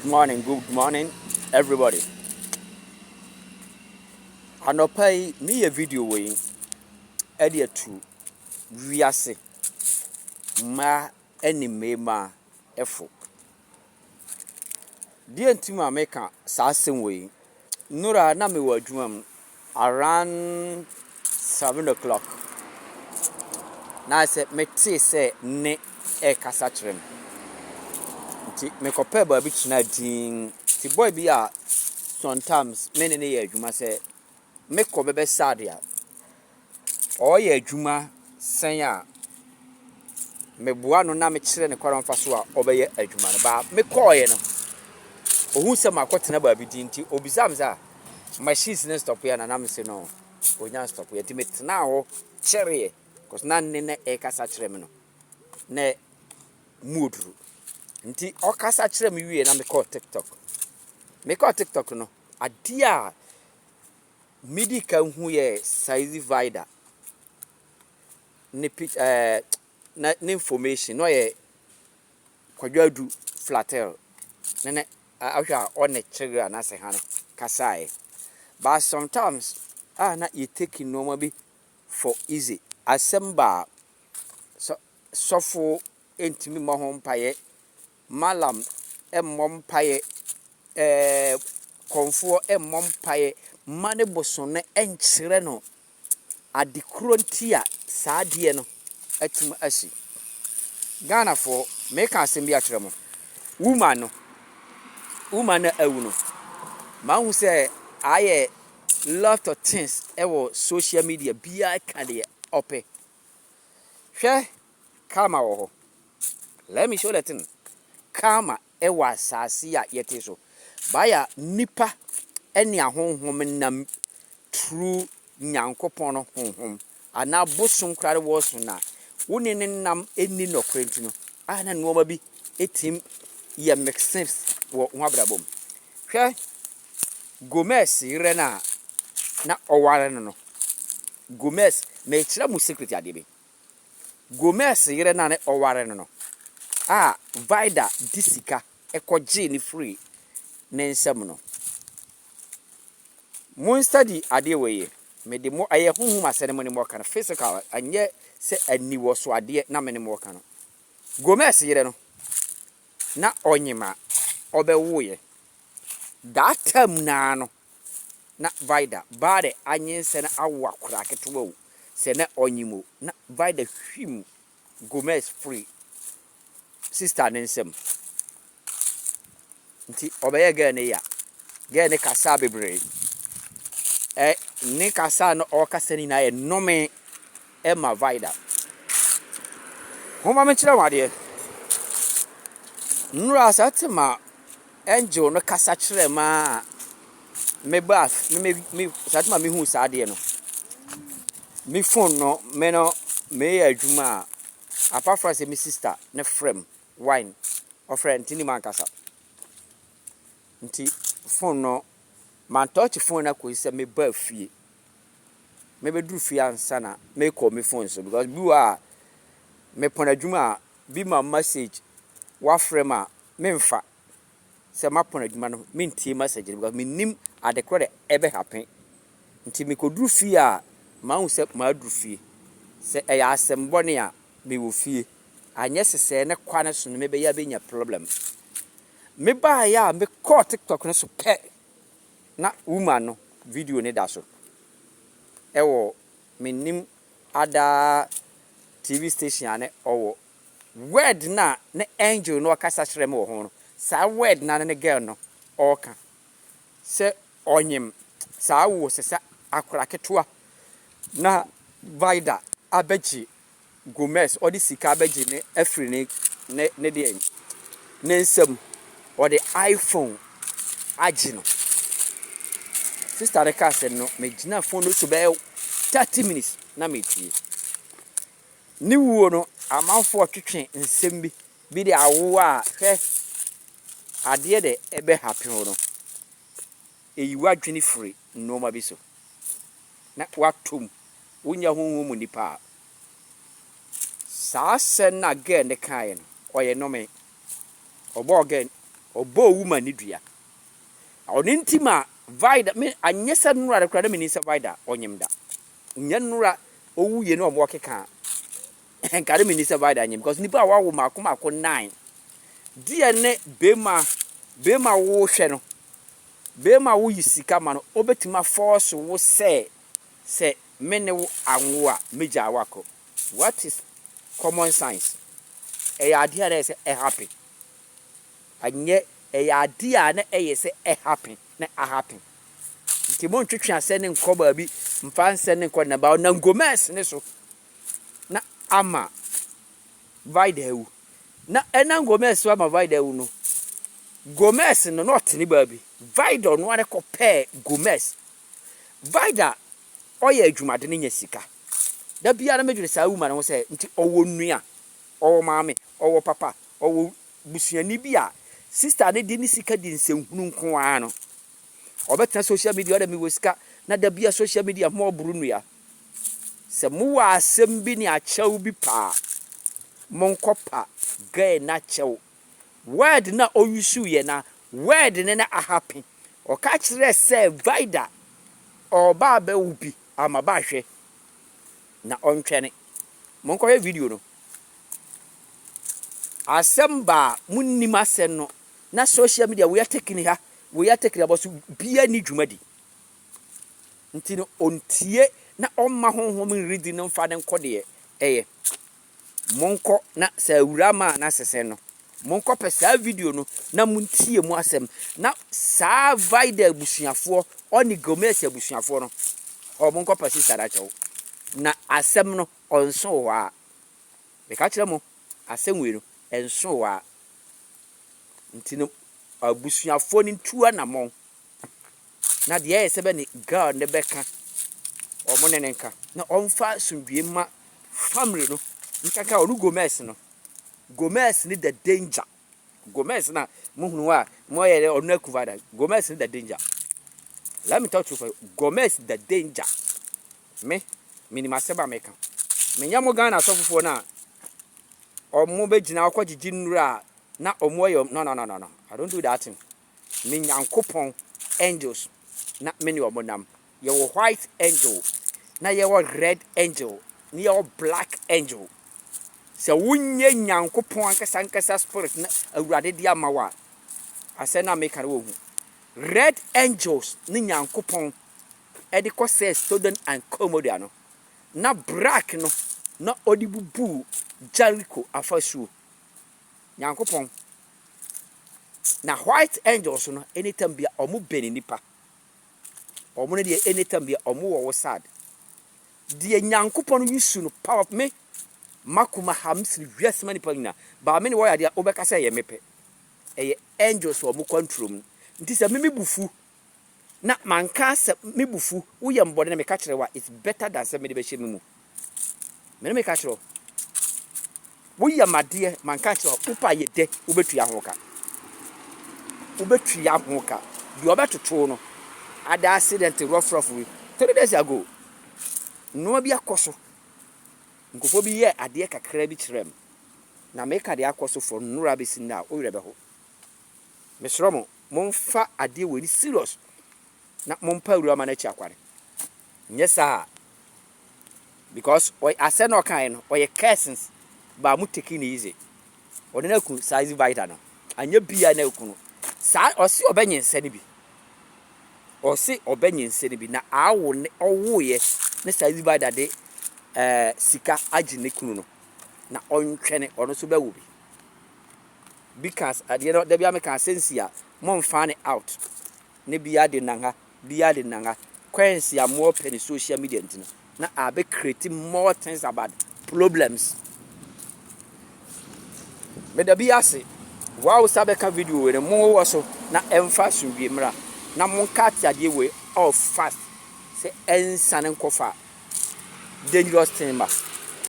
Morning, good morning everybody. Anɔpa yi meyɛ video wɔ yi ɛde atu wiase mmaa ne mmarima ɛfo. Deɛ nti ma meka saa asɛm wɔ yi, nnora na mewɔ adwuma mu around 7 o'clock na sɛ metee sɛ nne ɛrekasa kyerɛ me. Nti mekɔpɛɛ baabi tena dinn. Nti boy bi a sometimes me ne no yɛ adwuma, sɛ mekɔ bɛbɛsa ade a, ɔreyɛ adwuma sɛn a meboa no na mekyerɛ ne kwan a ɔmfa so a ɔbɛyɛ adwuma no. Baa mekɔɔeɛ no, ohun sɛ makɔtena baabi din nti obisaa me sɛ machines ne stop yɛ na nam se no onya stop yɛ. Nti metenaa hɔ kyɛreɛ cause na nne na ɛrekasa kyerɛ me no na mu oduru. Nti ɔkasa kyerɛ me wie na mekɔɔ TikTok. Mekɔɔ TikTok no, adeɛ a medi kan hu yɛ Saizi Vida ne pic na ne information na ɔyɛ Kwadwo Adu Flatel ne ahwɛ a ɔne kyerɛ anaasɛ ha no kasaeɛ. But sometimes a na yɛ take nneɛma bi for easy. Asɛm ba a, sɔfo ntumi mmɔ ho mpaeɛ, malam mmɔ mpaeɛ, kɔmfoɔ mmɔ mpaeɛ, mma ne bosom no nkyerɛ no ade koro nti a saa adeɛ no atumi asi. Ghanafoɔ, meka asɛm bi akyerɛ mo. Woman no awu no, mahu sɛ ayɛ lot of things ɛwɔ social media, biara ka deɛ ɔpɛ. Hwɛ, karma wɔ hɔ. Let me show the thing. Karma ɛwɔ asase a yɛte so. Baayɛ nipa ɛne ahonhom nam through Nyankopɔn no honhom anaa bosom koraa wɔ so na wo ne ne nam ɛnni nɔkorɛ nti no a na nneɛma bi ɛtim yɛ make sense wɔ ho abrabɔ mu. Hwɛ, Gomez yerɛ no a na ɔware no, Gomez, mekyerɛ mo secret adeɛ bi. Gomez yerɛ no a na ɔware no a Vida di sika ɛkɔgyee ne firi ne nsam no, mon study adeɛ wɔ yie. Mede mo ɛyɛ honhom asɛm mo ne mo ɔka no physical, ɛnyɛ sɛ aniwɔ so adeɛ na me ne mo ɔka no. Gomez yerɛ no na ɔnyim a ɔbɛwoeɛ that time naa no na Vida baade anyinsɛn awo akwadaa ketewa o, sɛ na ɔnyim o, na Vida hwim Gomez firi sister ne nsam. Nti ɔbɛyɛ girl ne ya, girl ne kasa bebree. Ɛ ne kasa no ɔrekasa no nyinaa yɛ nnome ɛma Vida. Momma menkyerɛ mo adeɛ. Nnora saa te ma angel no kasa kyerɛ ma a meba me me saa te ma mehu saa adeɛ no. Me phone no, me no meyɛ adwuma a, apart from sɛ me sister ne frɛ m wine ɔfrɛ nti ne mankasa. Nti phone no mantɔɔkye phone no akɔsi sɛ mebaa fie. Mebɛduru fie ansa na mekɔ me phone so because bi wɔ a mepɔn adwuma a bi ma message wafrɛ m a memfa sɛ mapɔn adwuma no mentie message no because mennim ade korɔ de ɛbɛ happen. Nti mekɔduru fie a mahu sɛ maduru fie. Sɛ ɛyɛ asɛm bɔne a mewɔ fie. Anyɛ sesɛɛ ne kwan so no mebɛyɛ abɛnya problem. Mebaeɛ a mekɔɔ TikTok no so pɛ na woman no video ne da so. Ɛwɔ mennim ada TV station a ne ɔwɔ. Word na ne angel no ɔkasa kyerɛ me wɔ ho no, saa word na ne girl no ɔreka sɛ ɔnyim saa wo sɛ akwadaa ketewa na Vida abɛgye Gomez, ɔde sika abɛgye ne afiri ne deɛ ne nsam, ɔde iPhone agye no. Sister ne kaa sɛ no megyina phone no so bɛyɛ 30 minutes na metie. Ne wuo no, amanfoɔ twetwe nsɛm bi de awo a hwɛ adeɛ de ɛbɛ happen no, eyi w'adwene firi nneɛma bi so na watom wonya honhom mu nipa a saa asɛm na girl ne kaeɛ no ɔyɛ nnome ɔbɔɔ girl. Ɔbɔ owu ma ne dua. Ɔno nti ma Vida me anyɛ sɛ nnora de koraa na menim sɛ Vida ɔnyem da. Nyɛ nnora owu yie na ɔmo ɔkeka a nka de menim sɛ Vida nyem because nipa a wawo maako maako nine deɛ ne bɛrima bɛrima wohwɛ no, bɛrima woyi sika ma no, obetumi afɔɔso wo sɛ me ne wo anwo a, megya wo akɔ. What is common sense? Ɛyɛ adeɛ a na ɛyɛ sɛ ɛhappen, anyɛ ɛyɛ adeɛ a na ɛyɛ sɛ ɛhappen na ahappen. Nti montwetwe asɛ ne nkɔ baabi mfa nsɛ ne nkɔ naba na Gomez ne so na ama Vida awu na ɛnam Gomez so ama Vida awu no. Gomez no na ɔte ne baabi. Vida ɔno ara kɔpɛɛ Gomez. Vida ɔyɛ adwumade no nya sika da biara. Mɛdwene saa wuma no ho sɛ nti ɔwɔ nua, ɔwɔ maame, ɔwɔ papa, ɔwɔ busuani bi a sister ne de ne sika di nsɛnhunu nko ara no. Ɔbɛtena social media, ɔdɛ mewɔ sika na da bia social media mo ɔboro nua sɛ mowɔ asɛm bi ne akyɛw bi paa, monkɔ pa girl na kyɛw. Word na ɔuse yɛ na word ne na ahappen. Ɔka kyerɛ sɛ Vida ɔba abɛwo bi ama ba ahwɛ na ɔntwɛne. Monkɔhwɛ video no. Asɛm baa munnim asɛm no na social media woyɛ tekini ha, woyɛ tekini abɔ so bia ni dwumadi. Nti no ɔntie na ɔmma honhom nredi no mfa ne nkɔ deɛ ɛyɛ. Monkɔ na sɛ awura ma na sesɛn no, monkɔ pɛ saa video no na montie mu asɛm na saa Vida abusuafoɔ ɔne Gomez abusuafoɔ no ɔ monkɔ pɛ sister no akyɛw na asɛm no ɔnso wɔ hɔ a meka kyerɛ mo. Asɛm wei no ɛnso wɔ a nti no abusuafoɔ no ntu anammɔn na deɛ ɛyɛ sɛ bɛ ne girl ne bɛka ɔmo ne ne nka na ɔmfa asomdwie ma family no nkaka. Ɔno Gomez no, Gomez ne the danger. Gomez na muhunu a mo yɛ ɔno akuvada. Gomez ne the danger. Let me talk to you for you. Gomez the danger. Me minim asɛm a meka. Menyɛ mo Ghana asɔfofoɔ no a ɔmo bɛgyina ɔkɔ gyegye nnura a na ɔmo yɛ. No, no, no, no, no, I don't do that thing. Me Nyankopɔn angels na me ne ɔmo nam. Yɛwɔ white angel na yɛwɔ red angel na yɛwɔ black angel. Sɛ wonyɛ Nyankopɔn ankasa ankasa spirit na Awurade de ama wo a, asɛ na meka no wɔ hu. Red angels ne Nyankopɔn ɛde kɔ sɛ Sodom and Gomorrah no, na black no na ɔde bubu Jericho afasuo Nyankopɔn. Na white angels no, anytime bia ɔmo bɛn nipa, ɔmo no deɛ, anytime bia ɔmo wɔ wo side deɛ, Nyankopɔn use no power. Me makoma ha mesiri wiase ma nipa nyinaa baa me ne wɔyɛ adeɛ a wobɛka sɛ ɛyɛ mepɛ. Ɛyɛ angels a ɔmo control mu. Nti sɛ me bu fu na manka sɛ me bu fu, woyɛ mbɔne na meka kyerɛ wo a, it's better than sɛ mede bɛhyɛ me mu. Mene meka kyerɛ wo, woyɛ madeɛ manka kyerɛ wo, wopa yɛ dɛ, wobɛtua ho ka, wobɛtua ho ka. Deɛ ɔbɛtoto no ada accident rough rough wi 3 days ago, nneɛma bi akɔ so, nkurɔfoɔ bi yɛ adeɛ kakra bi kyerɛ m na meka deɛ akɔ so for nnora bɛsi nnɛ a wowerɛ bɛho. Mesrɛ mo, momfa adeɛ wɔ ani serious na mompa awura ma no akyi akware. Nyɛ saa because asɛ na ɔkaeɛ no ɔyɛ curses ba mo taking it easy. Ɔde no aku saa Vida no anyɛ bia na aku no saa. Ɔse ɔbɛnyinsɛ no bi, ɔse ɔbɛnyinsɛ no bi na awo ne ɔwoeɛ ne saa Vida de sika agye ne kunu no na ɔntwɛne ɔno nso bɛwo bi. Because adeɛ no dabi ameka asɛnsi a momfa ne out ne bia de nan ha, bia de nan ha kwansi a mo pɛ ne social media nti no na abɛ create more things about problems. Meda bi ase wow sa bɛka video wei no mo wɔ so na ɛmfa asomdwie mmra na monka ate adeɛ wei all fast sɛ ɛnsane nkɔfa dangerous thing ma.